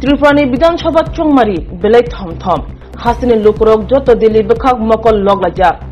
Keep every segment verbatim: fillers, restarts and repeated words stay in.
Tripura ni Bidhan Sabha chongmari belai thom thom. Hasteni lukurok joto Delhi bwkhak mokol lok laijak.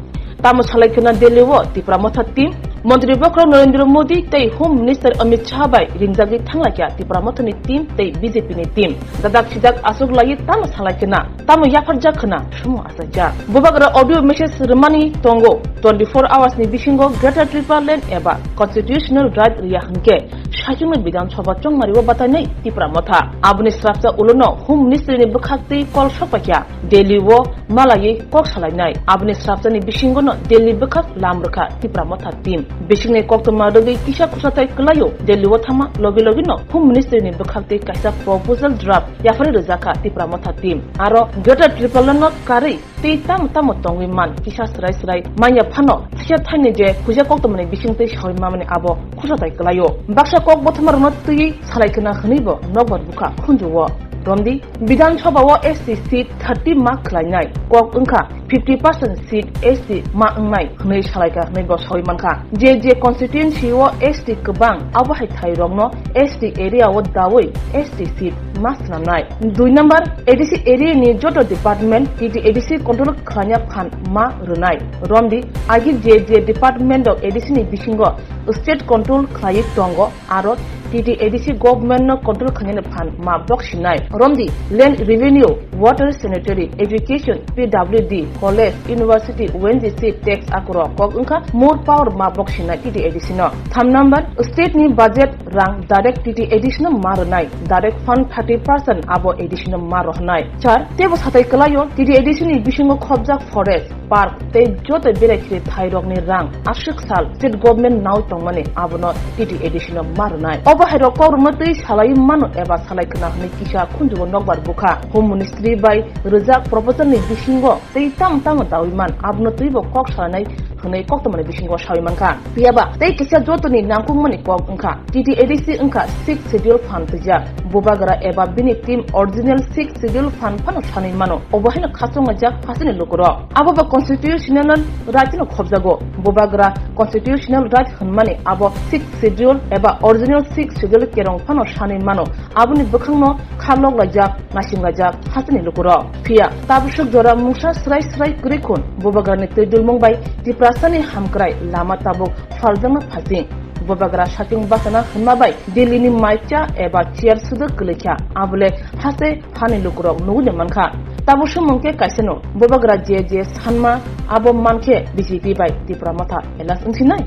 Tamo salai khna Delhi o Tipra Motha team, Montri Bokhorok Narendra Modi tei Home Minister Amit Shah bai ringjagwi thanglaikha Tipra Motha ni team tei B J P ni team. Dadak sijak aswk laiwi tamo salai khna, tamo yapharjak khna sumo achaijak. Bubagra audio message rwmani tongo, twenty-four hours ni bisingo Greater Tipraland eba constitutional right riya hwnkhe saichungni Bidhan Sabha chongmari o batainai Tipra Motha. Aboni srapsa ulono Home Ministry ni bwkhak twi kol sokpaikha. Delhi o malaiwi kok salainai. Aboni srapsani bisingono Delhi bwkhak lam rwkha Tipra Motha team. Bisingni koktwma rwgwi kisa khwsathai kwlaio Delhi o thangma logi logino Home Ministry ni bwkhak twi kaisa proposal draft yapharwi rwjakha Tipra Motha team. Aro Greater Tipraland no karwi tei tamo tamo tongwi man kisa srai srai manya phano thaisa thaini je huja koktwmani bisingtwi sawi mamani abo khwsathai kwlaio. Baksa kok bothoma rokno twiwi salai khna hwnwibo nokbar bwkha khunju o. Romdi, Bidhan Sabha o S T seat thirty ma khwlainai, kok wngkha fifty percent seat S T ma wngnai hwnwi salaikha hwnwi bo sawi mankha. Je je constituency o S T kwbang, abo hai thai rokno S T area o dawi S T seat ma swnamnai. Dui number, A D C area ni joto department T T A D C control khwlaina phan ma rwnai. Romdi, agi je je department o A D C ni bisingo state control khwlaiwi tongo, aro T T A D C government no control khainani phan ma bok sinai. Romdi, land revenue, water, sanitary, education, P W D, college, university, O N G C, tax akurok kok wngkha more power ma bok sinai T T A D C no. Tham number, state ni budget rang direct T T A D C no ma rwnai, direct fund thirty percent abo A D C no ma rohornai. Char, tebo satai kwlaio T T A D C ni bisingo khobjak forest, park tei joto berai khiri thai rokni rang aswk sal state government nao tongmani abono T T A D C no ma rwnai. Obo hai rok kok rwno twi salai mano eba salai khna hwnwi kisa khunjugo nokbar bwkha. Home Ministry bai rwjak proposal ni bisingo tei tamo tamo dawi man abono twibo kok salainai hwnwi koktwmani bisingo sawi mankha. Phiyaba tei kisa jotoni nangkukmani kok wngkha T T A D C wngkha sixth schedule phan twijak. Bubagra eba bini team original sixth schedule phan phano sanwi mano. Obo haino khachonglaijak hasteni lukurok. Abo ba constitutional right no khobjago. Bubagra constitutional right hwnmani abo sixth schedule eba original sixth schedule kerong phano sanwi mano. Aboni bwkhangno kha loklaijak, naisinglaijak hasteni lukurok. Phiya tabuk swk jora mungsa srai srai kwrwi khun Bubagrani twi dulmung bai Tiprasani hamkrai lama tabuk phaljakna phasing. Bubagra satung bachana hwnma bai Delhi ni maikcha eba chair sudo kwlwikha, abole haste hani lukurok nugwi mankha. Tabuk swngmung khe kaisano, Bubagra je je sanma abo mankhe B J P bai Tipra Motha alliance wngsinai.